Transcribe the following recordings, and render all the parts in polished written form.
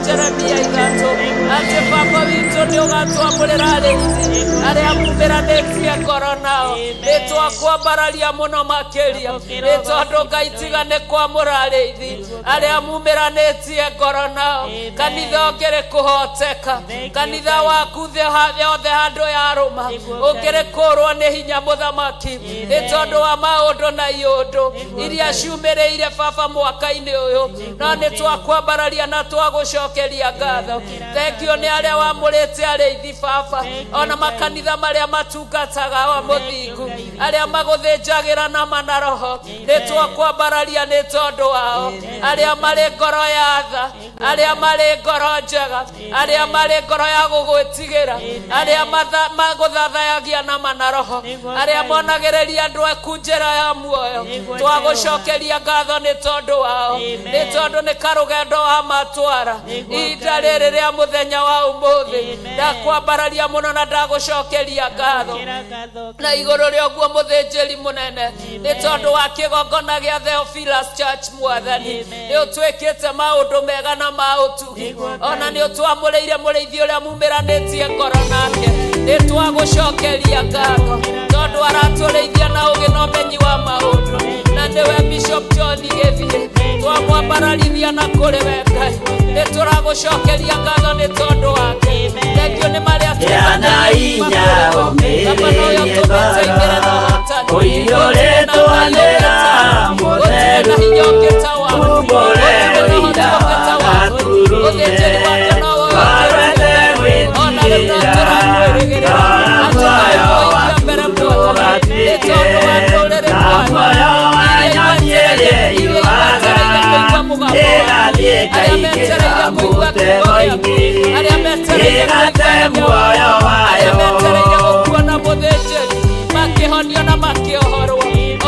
Jeremia 3 atĩ baba witũ nĩ ũgatwamũrĩra arĩithi arĩa mumĩranĩtie ngoro nao. Nĩ twakwambararia mũno makĩria nĩ tondũ Ngai tiga nĩ kwamũra arĩithi arĩa mumĩranĩtie ngoro nao, kanitha ũngĩrĩ kũhoteka, kanitha waku thĩ yothe handũ yarũma ũngĩrĩ kũrwo nĩ hinya mũthamaki nĩ tondũ wa maũndũ na iũndũ iria ciumĩrĩire baba mwaka-inĩ ũyũ. No nĩ twakwambararia na twagũcokeria ngatho. Thank you nĩ arĩa wamũrĩte arĩithi baba, ona makanitha marĩa matungataga wa mũthingu, arĩa magũthĩnjagĩra na mana roho, nĩ twakwambararia nĩ tondũ wao, arĩa marĩ ngoro ya tha, arĩa marĩ ngoro njega, arĩa marĩ ngoro ya gũgwĩtigĩra, arĩa magũthathayagia na mana roho, arĩa monagĩrĩria andũ aku njĩra ya muoyo. Twagũcokeria ngatho nĩ tondũ wao, nĩ tondũ nĩ karũgendo wa matwara ihinda rĩrĩ rĩa mũthenya wa ũmũthĩ. Ndakwambararia mũno na ndagũcokeria ngatho na igũrũ rĩa ũguo mũthĩnjĩri mũnene nĩ tondũ wa kĩgongona gĩa Theophilus Church. Mwathani, nĩ ũtwĩkĩte maũndũ mega na ma ũtugi, ona nĩ ũtwamũrĩire mũrĩithi ũrĩa mumĩranĩtie ngoro nake. Nĩ twagũcokeria ngatho tondũ aratũrĩithia na ũgĩ na ũmenyi wa maũndũ, na nĩwe Bishop John Gĩthiĩ. Twamwambararithia na kũrĩ we Ngai, nĩ tũragũcokeria ngatho nĩ tondũ wake. Thengiũ nĩ marĩa Heana hinya ũmĩrĩrie ngoro, ũiyũrĩtwo nĩ Roho Mũtheru, umbũre ũira wa Gatũrũme, warwete gwĩtigĩra, rora muoyo waku ndũgatuĩke ta muoyo wa nyoni ĩrĩa yuaga, ĩgathiĩ ĩkaingĩra mũtego-inĩ, ĩgate muoyo Arĩa wayo. Metereire gũkuona mũthĩnjĩri makĩhonio na makĩohorwo,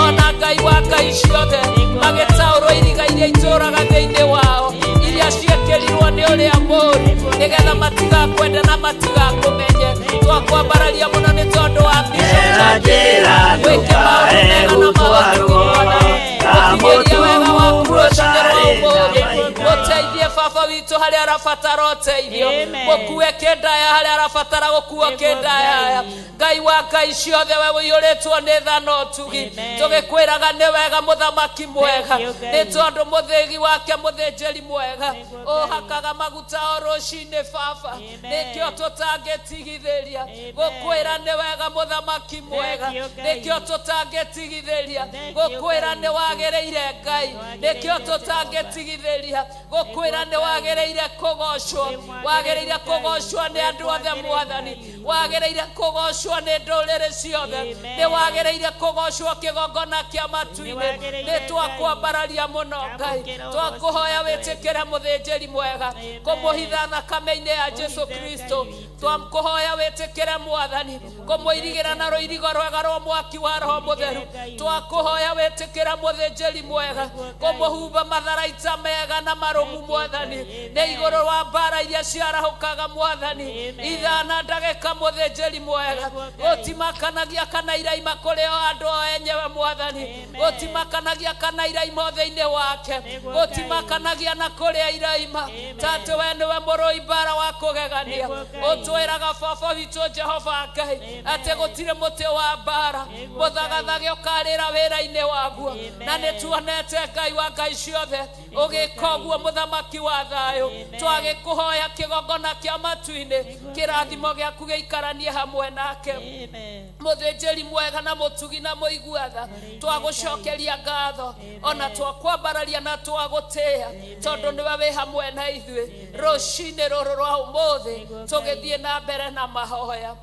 ona Ngai wa ngai ciothe magĩtaũrwo iriga iria itũũraga thĩinĩ wao, iria ciĩkĩrirwo nĩ ũrĩa mũũru nĩgetha matigakwende na matigakũmenye. Twakwambararia mũno nĩ tondũ wa Bishop Ĩra njĩra wĩke maũndũ ndũkae mega na gũtwarwo maũtugi Mwathani, ta gũkinyĩria wega waku mũtumumu rũcinĩ rwa ũtarĩ na ũmũthĩ. maitho. Mũteithie baba witũ harĩa arabatara ũteithio, mũkue kĩndaya harĩa arabatara gũkuo kĩndaya. Ngai wa ngai ciothe, we ũiyũrĩtwo nĩ tha na ũtugi, tũgĩkwĩraga nĩ wega mũthamaki mwega, nĩ tondũ mũthĩgi wake mũthĩnjĩri mwega ũhakaga maguta o rũcinĩ baba, nĩkĩo tũtangĩtigithĩria gũkwĩra nĩ wega mũthamaki mwega, nĩkĩo tũtangĩtigithĩria gũkwĩra nĩ wagĩrĩire Ngai, nĩkĩo tũtangĩtigithĩria gũkwĩra nĩ wagĩrĩire kũgocwo, wagĩrĩire kũgocwo nĩ andũ othe Mwathani, wagĩrĩire kũgocwo nĩ ndũrĩrĩ ciothe, nĩ wagĩrĩire kũgocwo kĩgongona kĩa matu-inĩ. Nĩ twakwambararia mũno Ngai, twakũhoya wĩtĩkĩre mũthĩnjĩri mwega kũmũhitha thakame-inĩ ya Jesu Kristo. Twakũhoya wĩtĩkĩre Mwathani kũmũirigĩra na rũirigo rwega rwa mwaki wa Roho Mũtheru. Twakũhoya wĩtĩkĩre mũthĩnjĩri mwega kũmũhumba matharaita mega na marũmu Mwathani, nĩ igũrũ wa mbara iria ciarahũkaga Mwathani ithaa na ndagĩka. Mũthĩnjĩri mwega gũtimakanagia kana iraima kũrĩ o andũ o enyewe Mwathani, gũtimakanagia kana iraima thĩinĩ wake, gũtimakanagia na kũrĩa iraima tatĩ we nĩwe mũrũi mbara wa kũgegania. Ũtwĩraga baba witũ Jehova Ngai atĩ gũtirĩ mũtĩ wa mbara mũthagathage ũkarĩra wĩra-inĩ waguo, na nĩ tuonete Ngai wa ngai ciothe ũgĩka ũguo mũthamaki wa thayũ. Twagĩkũhoya kĩgongona kĩa matu-inĩ kĩrathimo gĩaku gĩikaranie hamwe nake mũthĩnjĩri mwega na mũtugi na mũigua tha. Twagũcokeria ngatho ona twakwambararia na twagũtĩĩa tondũ nĩwe wĩ hamwe na ithuĩ rũcinĩ rũrũ rwa ũmũthĩ tũgĩthiĩ na mbere na mahoya.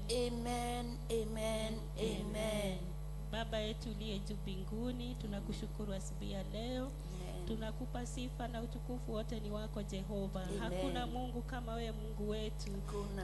Amen, amen, amen. Baba yetu uliye juu mbinguni, tunakushukuru asubuhi ya leo. Tunakupa sifa na utukufu wote ni wako Jehova. Hakuna Mungu kama wewe Mungu wetu.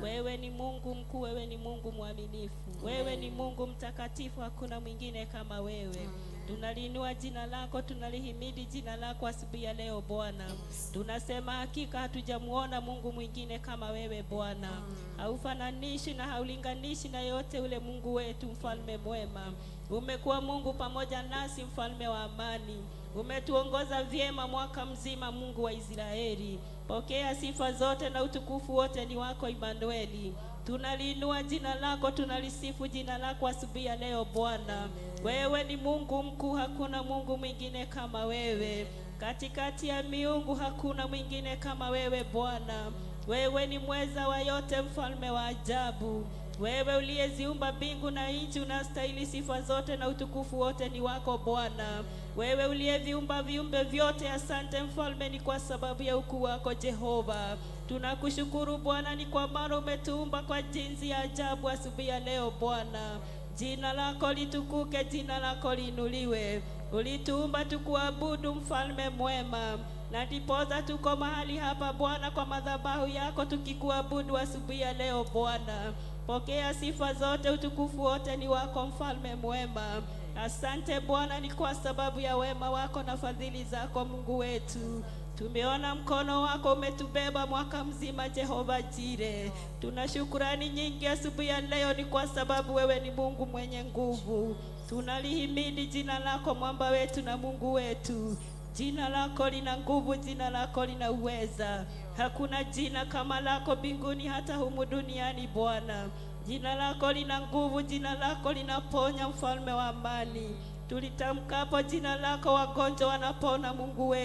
Wewe ni Mungu mkuu, wewe ni Mungu mwaminifu. Wewe ni Mungu mtakatifu, hakuna mwingine kama wewe. Tunaliinua jina lako, tunalihimidi jina lako asubuhi ya leo Bwana. Tunasema hakika hatujamuona Mungu mwingine kama wewe Bwana. Haufananishi na haulinganishi na yote ule Mungu wetu, mfalme mwema. Umekuwa Mungu pamoja nasi, mfalme wa amani. Umetuongoza vyema mwaka mzima, Mungu wa Israeli. Pokea sifa zote na utukufu wote ni wako Imanueli. Tunaliinua jina lako, tunalisifu jina lako asubuhi ya leo Bwana. Wewe ni Mungu mkuu, hakuna Mungu mwingine kama wewe. Katikati ya miungu hakuna mwingine kama wewe Bwana. Wewe ni mweza wa yote, mfalme wa ajabu. Wewe uliyeziumba mbingu na nchi, unastahili sifa zote na utukufu wote ni wako Bwana. Wewe uliyeviumba viumbe vyote, asante mfalme, ni kwa sababu ya ukuu wako Jehova. Tunakushukuru Bwana, ni kwa maana umetuumba kwa jinsi ya ajabu asubuhi ya leo Bwana. Jina lako litukuke, jina lako liinuliwe. Ulituumba tukuabudu, mfalme mwema, na ndiposa tuko mahali hapa Bwana, kwa madhabahu yako tukikuabudu asubuhi ya leo Bwana. Pokea sifa zote, utukufu wote ni wako mfalme mwema. Asante Bwana, ni kwa sababu ya wema wako na fadhili zako Mungu wetu. Tumeona mkono wako umetubeba mwaka mzima, Jehova Jire. Tuna shukurani nyingi asubuhi ya leo, ni kwa sababu wewe ni Mungu mwenye nguvu. Tunalihimidi jina lako, mwamba wetu na Mungu wetu. Jina lako lina nguvu, jina lako lina uweza. Hakuna jina kama lako mbinguni hata humu duniani Bwana. Jina lako lina nguvu, jina lako linaponya, mfalme wa amani. Tulitamkapo jina lako, wagonjwa wanapona, Mungu wetu.